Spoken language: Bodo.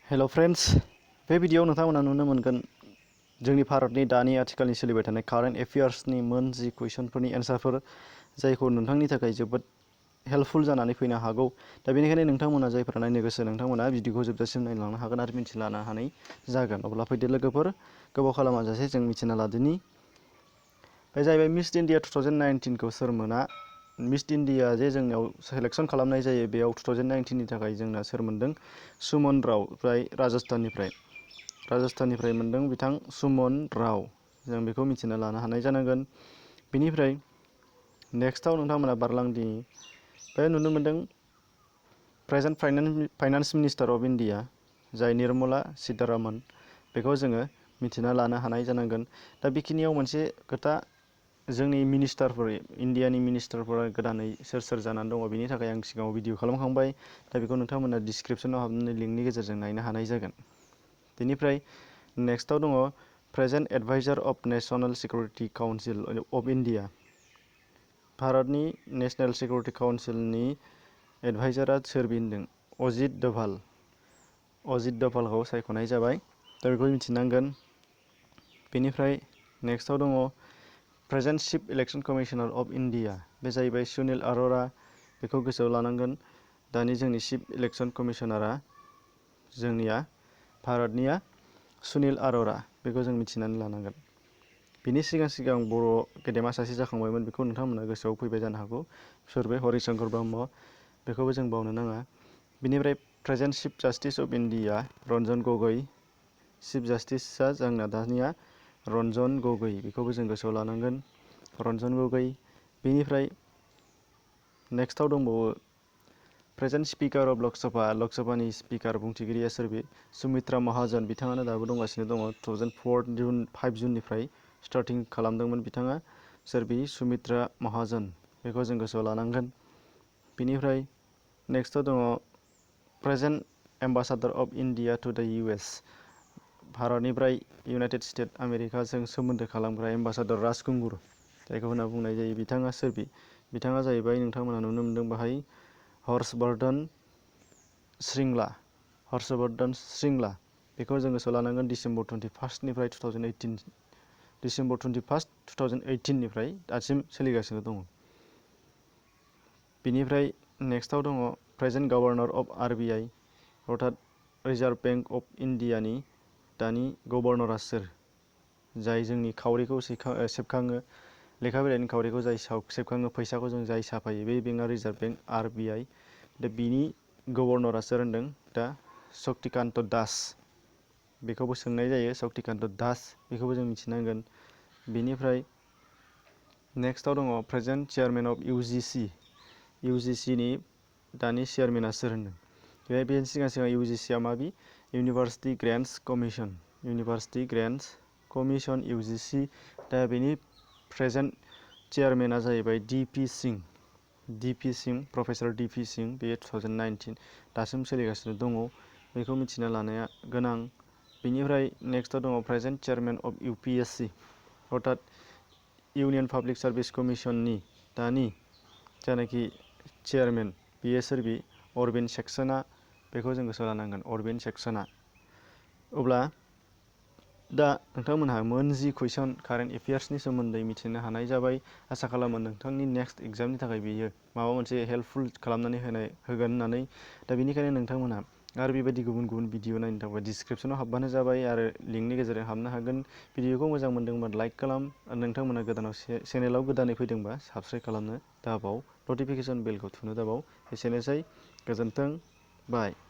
हेल' फ्रेंड्स, बे भिडियोआव नोंथांमोना नुनो मोनगोन जोंनि भारतनि दानि आथिखालनि सोलिबाय थानाय कारेन्ट एफेयार्सनि मोन जि कुइसनफोरनि एन्सारफोर जायखौ नोंथांनि थाखाय जोबोद हेल्पफुल जानानै फैनो हागौ। दा बेनिखायनो नोंथांमोना जायफोरा नायनो गोसो नोंथांमोना भिडियोखौ जोबजासिम नायलांनो हागोन आरो मिथिलानो हानाय जागोन। अब्ला फैदो लोगोफोर, गोबाव खालामाजासे जों मिथिना लादोनि। बे जाहैबाय मिस इन्डिया 2019 खौ सोर मोना? मिस इन्डिया जे जोंनियाव सेलेक्सन खालामनाय जायो बेयाव 2019 नि थाखाय जोंना सोर मोनदों? सुमन राव, जाय राजस्थाननिफ्राय मोनदों बिथां सुमन राव। जों बेखौ मिथिना लानो हानाय जानांगोन। बिनिफ्राय नेक्स्टआव नोंथांमोना बारलांदि बे नुनो मोनदों present finance minister of India, जाय निर्मला सीतारामन। बेखौ जोङो मिथिना लानो हानाय जानांगोन। दा बेखिनियाव मोनसे खोथा, जोंनि मिनिस्टारफोर, इन्डियानि मिनिस्टारफोरा गोदानै सोर सोर जानानै दङ बेनि थाखाय आं सिगाङाव भिडिअ खालामखांबाय। दा बेखौ नोंथांमोना डिसक्रिपसनाव हाबनानै लिंकनि गेजेरजों नायनो हानाय जागोन। बेनिफ्राय नेक्स्टआव दङ present adviser of national security council of India. भारतनि नेशनेल सिकिउरिटि काउन्सिलनि एडभाइजारा सोर होनदों? अजित डभाल। अजित डभालखौ सायख'नाय जाबाय। दा बेखौ मिथिनांगोन। बेनिफ्राय नेक्स्टआव दङ present chief election commissioner of India. बे जाहैबाय सुनील अरोड़ा। बेखौ गोसोआव लानांगोन। दानि जोंनि चिफ इलेक्सन कमिशनारा जोंनिया भारतनिया सुनील अरोड़ा। बेखौ जों मिथिनानै लानांगोन। बिनि सिगां बर' गेदेमा सासे जाखांबायमोन, बेखौ नोंथांमोना गोसोआव फैबाय जानो हागौ। सोर बे? हरिशंकर ब्रह्म। बेखौबो जों बावनो नाङा। बिनिफ्राय present chief justice of India Ranjan Gogoi. Chief जास्टिसआ जोंना दानिया रन्जन गगৈ। बेखौबो जों गोसोआव लानांगोन, रन्जन गगै। बेनिफ्राय नेक्स्टआव दंबावो प्रेजेन्ट स्पिकार अफ लकसभानि स्पिकार बुंथिगिरिया सोर? बे सुमित्रा महाजन। बिथाङानो दाबो दंगासिनो दङ। 2005 जुननिफ्राय स्टार्टिं खालामदोंमोन बिथाङा। सोर बे? सुमित्रा महाजन। बेखौ जों गोसोआव लानांगोन। बिनिफ्राय नेक्स्टआव दङ प्रेजेन्ट एम्बासाडर अफ इन्डिया टु द US। भारतनिफ्राय इउनाइटेड स्टेट आमेरिकाजों सोमोन्दो खालामग्रा एम्बासाडर राजकुंगुर, जायखौ होनना बुंनाय जायो। बिथाङा सोर? बे बिथाङा जाहैबाय, नोंथांमोना नुनो मोनदों बाहाय हर्षवर्धन श्रिंगला। हर्षवर्धन श्रिंगला। बेखौ जों गोसोआव लानांगोन। डिसेम्बर 21 निफ्राय दासिम सोलिगासिनो दङ। बिनिफ्राय नेक्स्टआव दङ प्रेजेन्ट गभर्नर अफ RBI, अर्थात रिजार्भ बेंक अफ इन्डियानि दानि गभर्नरा सोर? जाय जोंनि खावरिखौ सेबखाङो, लेखा बिलाइनि खावरिखौ जाय सेबखाङो, फैसाखौ जों जाय साफायो, बे बेंकआ रिजार्भ बेंक RBI। दा बिनि गभर्नरा सोर होनदों? दा शक्तिकान्त दास। बेखौबो सोंनाय जायो, शक्तिकान्त दास। बेखौबो जों मिथिनांगोन। बेनिफ्राय नेक्स्टआव दङ प्रेजेन्ट चेयारमेन अफ UGCनि दानि चेयारमेना सोर होनदों? बेनि सिगां UGCआ मा? बे इउनिभार्सिटि ग्रेन्टस कमिसन UGC। दा बेनि प्रेजेन्ट चेयारमेना जाहैबाय DP Singh, professor DP Singh. बे 2019 दासिम सोलिगासिनो दङ। बेखौ मिथिना लानाया गोनां। बेनिफ्राय नेक्स्टआव दङ प्रेजेन्ट चेयारमेन अफ UPSC, अर्थात इउनियन पाब्लिक सार्भिस कमिसननि दानि जायनाखि चेयारमेन, बेयो सोर? बे अरविन्द सेक्सेना। बेखौ जों गोसोआव लानांगोन, अरविन्द सेक्सेना। अब्ला दा नोंथांमोनहा मोन जि कुइसन कारेन्ट एफेयार्सनि सोमोन्दै मिथिनो हानाय जाबाय। आसा खालामो नोंथांनि नेक्स्ट एग्जामनि थाखाय बेयो माबा मोनसे हेल्पफुल खालामनानै होगोन होननानै। दा बेनिखायनो नोंथांमोनहा आरो बेबायदि गुबुन गुबुन भिडिअ नायनो थाखाय डिसक्रिपसनाव हाबबानो जाबाय आरो लिंकनि गेजेरजों हाबनो हागोन। भिडिअखौ मोजां मोनदोंबा लाइक खालाम। नोंथांमोना चेनेलाव गोदानै फैदोंबा साबस्क्राइब खालामनो दाबाव, नटिफिकेसन बेलखौ थुनो दाबाव। एसेनोसै, गोजोन्थों, बाय।